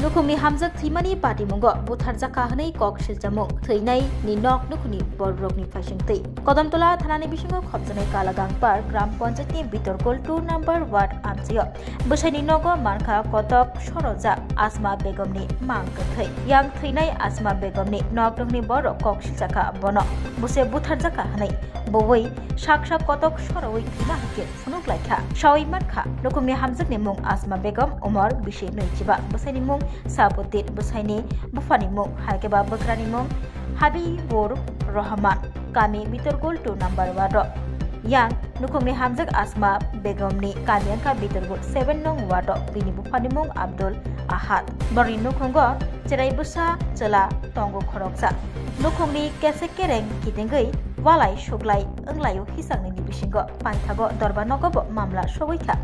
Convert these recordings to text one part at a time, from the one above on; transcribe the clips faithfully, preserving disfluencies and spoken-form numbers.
Nukhungni hamjak thwimani patimungo butharjakha hwnwi kok silchamung, thwinai ni nok nukhungni bororokni phaisingtwi. Kodamtola thanani bisingo khopjaknai Kalagangpar Gram Panchayatni Bitorkul two number ward amchaio bwsaini nogo mankha kotok sorojak Asma Begumni mang kwthwi. Yang thwinai Asma Begumni nok nukhungni borok kok siljakha bono bwse butharjakha hwnwi. Bowui sak sak kotok sorowi thwima hakhe phunuk laikha. Sawi mankha, nukhungni hamjakni mung Asma Begum, umor bisi nwi chiba, bwsaini mung Sabuddin, bwsaini buphani mung, haikhe ba bwkrani mung Habibur Rahman, kami Bitorgul two number ward o. Yang nukhungni hamjak Asma Begumni kami wngkha Bitorgul seven nong ward o, bini buphani mung Abdul Ahad. Borokni nukhungo cherai bwsa chwla tongo khoroksa. Nukhungni kesek kereng kitingwi walai suklai wnglaio hisaknini bisingo. Paithago Dorba nogo bo mamla sogwi kha.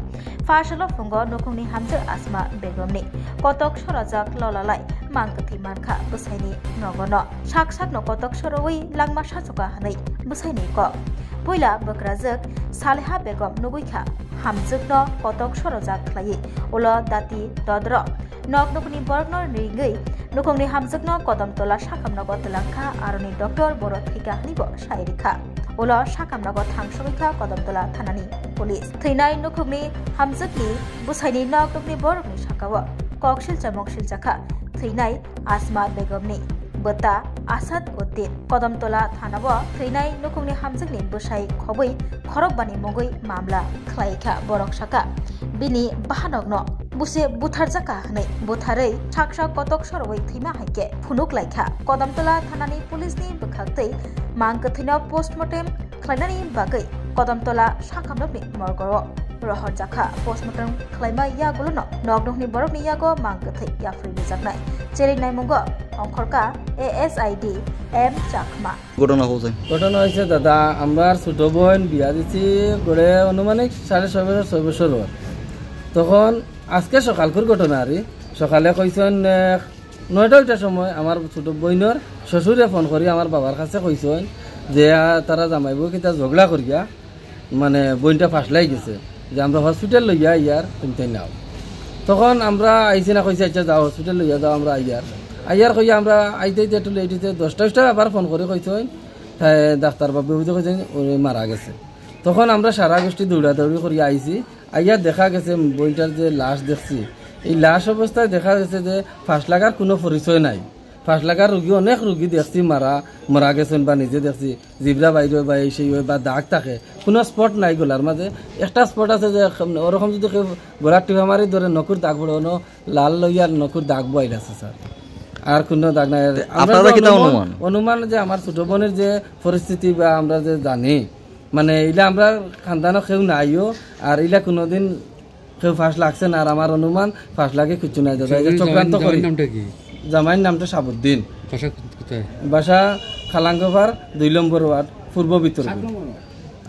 Pha salo phungo nukhungni hamjak Asma Begumni kotok sorojak lolalai mang kwthwi mankha bwsaini nogono. Sak sakno kotok sorowi langma sachuka hwnwi bwsaini kok. Puila bwkrajwk Saleha Begum nugwi kha hamjwkno kotok sorojak khlaiwi ulo dati dodro. Nok nukhungni borokno ringwi nukhungni hamjwkno Kodamtola sakhamnogo twlangkha, aroni doctor borok thwikha hwnwibo sai rikha. Ulo sakhamnogo thangsogwi kha Kodamtola thanani police. Thwinai nukhungni hamjwkni bwsaini nok nukhungni borokni sakao kok silchamung siljakha thwinai Asma Begumni bwta Asad Uddin. Kodamtola thanao thwinai nukhungni hamjwkni bwsai khobwi khorokbani mungwi mamla khlaikha. Borok sakha, bini bahanokno buse butharjakha hwnwi. Butharwi sak sak kotok sorowi thwima hai khe phunuk laikha. Kodamtola thanani police ni bwkhaktwi mang kwthwino postmortem khlainani bagwi Kodamtola sakhamnokni morgo o rohorjakha. Postmortem khlaima yagulono nok nukhungni borokni yago mang kwthwi yapharwi rwjaknai. Cherwi naimungo ongkhorkha A S I D M Chakma. ঘটনা হয়েছে? ঘটনা হয়েছে দাদা, আমার ছোট বোন বিয়া দিছি করে আনুমানিক সাড়ে ছয় বছর, ছয় বছর ওর। তখন আজকে সকালকুর ঘটনা আর কি। সকালে কইছেন, আহ, নয়টা ওইটার সময় আমার ছোট বোনর শ্বশুরে ফোন করি আমার বাবার কাছে কইছেন যে, আহ, তারা জামাইবউ কিতা ঝগড়া করিয়া মানে বোনটা ফাঁসলাই গেছে, যে আমরা হসপিটাল লইয়া আইয়ার তুমি তাই নাও। তখন আমরা আইছি না, কইছি, "আচ্ছা, যাও, হসপিটাল লইয়া যাও, আমরা আইয়ার।" আইয়ার কইয়া আমরা আইতে আইতে একটু লেট হইতে দশটা উশটা আবার ফোন করে কইছে, "ওই, হ্যাঁ, ডাক্তার বাবু বুঝে কইছেন, উনি মারা গেছে।" তখন আমরা সারা গোষ্ঠী দৌড়াদৌড়ি করিয়া আইছি। আইয়া দেখা গেছে বোনটার যে লাশ দেখছি, এই লাশ অবস্থায় দেখা গেছে যে ফাঁস লাগার কোনো পরিচয় নাই। ফাঁস লাগার রুগী, অনেক রুগী দেখছি মারা, মারা গেছেন বা নিজে দেখছি, জিবরা বাইরে বা এই সেই হয় বা দাগ থাকে, কোনো স্পট নাই গলার মাঝে। একটা স্পট আছে যে ওরকম যদি কেউ গলার টিপা মারি ধরে নকুর দাগ পড়ে, অনো লাল লইয়ার নকুর দাগ বইল আছে স্যার, আর কোনো দাগ নাই। আর আমরা আপনারা যে কিতা অনুমান, অনুমান? অনুমান যে আমার ছোট বোনের যে পরিস্থিতি বা আমরা যে জানি, মানে ইলা আমরা খানদানো কেউ নাইও, আর ইলা কোনোদিন কেউ ফাঁস লাগছে না, আর আমার অনুমান ফাঁস লাগে কিচ্ছু নাই দাদা, এটা ছেলের চক্রান্ত জামাই-, করি। জামাইর নামটা কি? জামাইর নামটা সাবুদ্দিন। বাসা কোথ-, কোথায়? বাসা খালাঙ্গোপার দুই নম্বর ওয়ার্ড, পূর্ব বিতর্ক।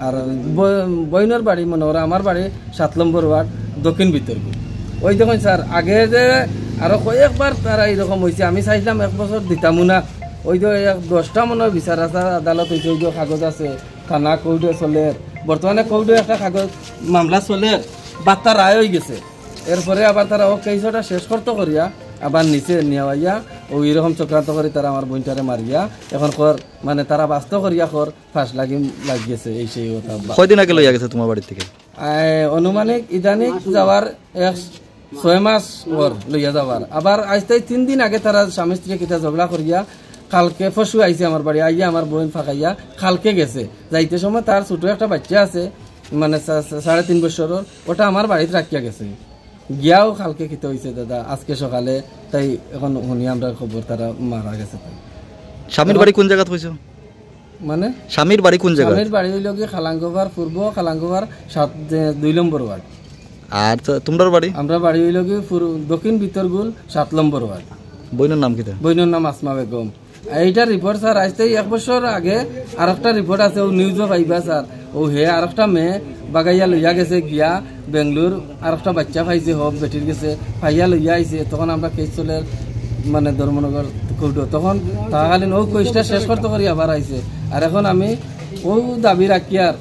আর ব-, বইনর বাড়ি মনে করো আমার বাড়ি সাত নম্বর ওয়ার্ড, দক্ষিণ বিতর্ক। ওই দেখুন স্যার, আগে যে আরো কয়েকবার তারা এরকম হয়েছে, আমি চাইছিলাম এক বছর দিতামও না। ওই যে এক দশটা মনে হয় বিচার আছে, আদালত হয়েছে, ওই যে কাগজ আছে, থানা কোর্টে চলের, বর্তমানে কোর্টে একটা কাগজ মামলা চলের, বার্তা রায় হয়ে গেছে। এরপরে আবার তারা ও কেস ওটা শেষ করতে করিয়া আবার নিচে নিয়ে আইয়া ও এরকম চক্রান্ত করে তারা আমার বোনটারে মারিয়া এখন কর, মানে তারা বাস্ত করিয়া কর ফাঁস লাগি লাগিয়েছে এই সেই কথা। কয়দিন আগে লইয়া গেছে তোমার বাড়ি থেকে? আই, আনুমানিক ইদানিক যাওয়ার এক ছয় মাস ওর লইয়া যাবার। আবার আজ তাই তিন দিন আগে তারা স্বামী স্ত্রী কিতা ঝগড়া করিয়া কালকে পরশু আইছে আমার বাড়ি, আইয়া আমার বোন ফাঁকাইয়া কালকে গেছে। যাইতে সময় তার ছোট একটা বাচ্চা আছে, মানে সা-, সা-, সাড়ে তিন বছরের, ওটা আমার বাড়িতে রাখিয়া গেছে। গিয়াও কালকে কিতা হইছে দাদা, আজকে সকালে তাই এখন শুনি আমরা খবর তারা মারা গেছে তাই। স্বামীর বাড়ি কোন জায়গাত হইছে? মানে? স্বামীর বাড়ি কোন জায়গা? স্বামীর বাড়ি হইল কি খালাঙ্গোবার পূর্ব, খালাঙ্গোবার সাত, যে দুই নম্বর ওয়ার্ড। আর তো-, তোমরার বাড়ি? আমরা বাড়ি হইল কি পুর-, দক্ষিণ ভিতরগুল সাত নম্বর ওয়ার্ড। বইনর নাম কিতা? বইনর নাম আসমা বেগম। এইটা রিপোর্ট স্যার, আজ থেকে এক বছর আগে আর একটা রিপোর্ট আছে, ও নিউজও পাইবা স্যার। ও হে আর একটা মেয়ে বাগাইয়া লইয়া গেছে গিয়া বেঙ্গলোর, আর একটা বাচ্চা পাইছে, হোক বেটির গেছে, পাইয়া লইয়া আইছে। তখন আমরা কেস চলে মানে ধর্মনগর কোর্টও। তখন তাকালীন ও কেসটা শেষ করতে করি আবার আইছে। আর এখন আমি ও দাবি রাখি আর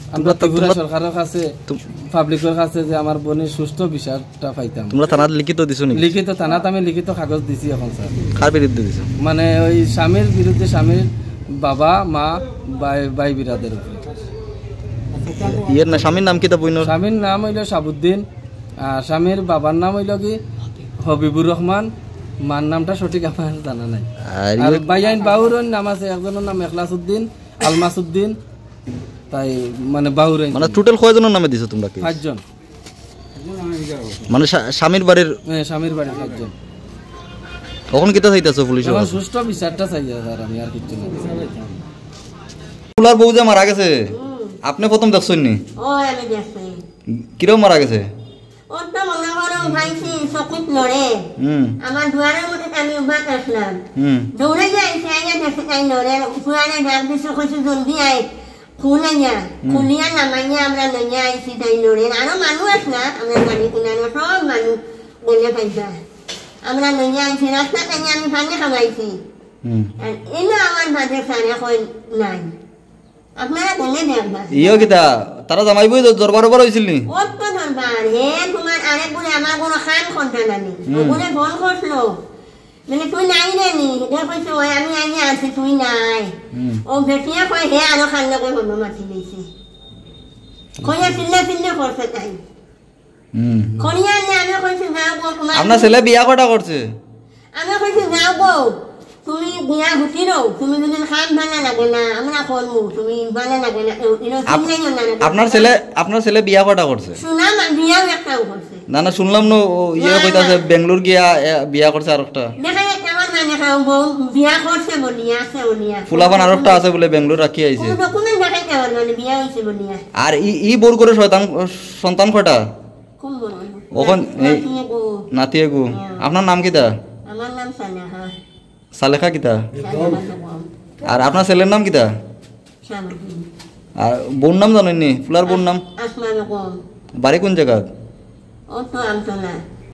আমরা তোমরা তো, ত্রিপুরা তোমরা সরকারের কাছে, তুম- পাবলিকের কাছে যে আমার বোনের সুষ্ঠু বিচারটা পাইতাম। তোমরা থানাত লিখিত দিছো নি? লিখিত, থানাত আমি লিখিত কাগজ দিছি এখন, স্যার। কার বিরুদ্ধে দিছো? মানে ওই স্বামীর বিরুদ্ধে, স্বামীর বাবা, মা, ভাই, ভাই বিরাদের উপরে। ইয়ের না, স্বামীর নাম কিতা বইনর? স্বামীর নাম হইলো সাবুদ্দিন, আর স্বামীর বাবার নাম হইলো কি হবিবুর রহমান, মার নামটা সঠিক আমার জানা নাই। আর আর ইয়ে- ভাইয়াইন বাউরন নাম আছে, একজনের নাম এখলাস উদ্দিন, আলমাস উদ্দিন, তাই মানে বাউরন। মানে টোটাল কয়জনের নামে দিছো তোমরা কেস? পাঁচজন। মানে স্বা-, স্বামীর বাড়ির হ্যাঁ, স্বামীর বাড়ির পাঁচজন। এখন কিতা চাইতাছো পুলিশের এখন কাছে? সুষ্ঠু বিচারটা চাই, স্যার, আমি আর কিচ্ছু না। ফুলার বউ যে মারা গেছে, হুম। আপনি প্রথম দেখছেন নি? ও, আমি দেখছি। কিরকম মারা গেছে? ওর তো মনে করো ভাইছি চকুত লড়ে। হুম। আমার দুয়ারের মধ্যে আমি উভা আসলাম। হুম। দৌড়ে যে আইসি, আইয়া দেখে তাই লড়ে, ফুয়ারে ডাক দিছে, কইছে, "জলদি আয়।" খুলে না, হুম। খুলিয়া নামাইয়া আমরা লইয়া আইছি তাই লড়ে। আরো মানুষ আছে না, আমরা জানি কিনা না, সব মানুষ বলে পাইছা। আমরা লইয়া আইছি, রাস্তা থেকে আমি পানি খাওয়াইছি। হুম। আর এনে আমার মাঝে সারে কই নাই। আপনারা বলে দেন না। ইয়ো কিতা? তারা জামাই বউ দরবার ওবার হইছিল নি? অত দরবার, হে তোমার আরেক বলে আমার কোনো কাম করতে না নি। হুম। ওগুলো ফোন করছিল। মানে, "তুই নাই রে নি?" হে কইছে, "ওই আমি আইয়া আছি, তুই নাই।" হুম। ও বেটিয়ে কয়, হে আরো খান লোকে হলো মাতি দিয়েছে। কইয়া চিল্লা চিল্লি করছে তাই। হুম। করিয়া আনলে আমি কইছি, "যাও গো, তোমার" আপনার ছেলে বিয়া কটা করছে? আমি কইছি, "যাও গো, তুমি বিয়া গুছিরো, তুমি যদি খান ভালো লাগে না, আমরা করবো, তুমি ভালো লাগে না, এ-, এরকম আপ-, চিল্লাইও না রে।" আপনার ছেলে, আপনার ছেলে বিয়া কটা করছে? শোনা মা, বিয়াও একটাও করছে। না, না, শুনলাম না, ও ইয়ে না, কইতাছে না। বেঙ্গালোর গিয়া, এ, বিয়া করছে আরেকটা। দেখা যাচ্ছে আমার মানে খাও বউ বিয়া করছে বলিয়া, আছে বলিয়া। ফুলাপান আরেকটা আছে বলে বেঙ্গালোর রাখি আইছে। কোনো ডকুমেন্ট দেখাইতে পারবে না, বিয়া হইছে বলিয়া। আর ই, ই বউর করে শয়তান, সন্তান কয়টা? কোন বড়? ওখান এই নাতি এগো। নাতি এগো। হ্যাঁ। আপনার নাম কিতা? আমার নাম সালেহা। সালেখা কিতা? সালেহা বেগম। আর আপনার ছেলের নাম কিতা? শামসুদ্দিন। আর বউর নাম জানেননি? ফুলার বউর নাম? আস-, আসমা বেগম। বাড়ি কোন জায়গা? ও তো আমতলা।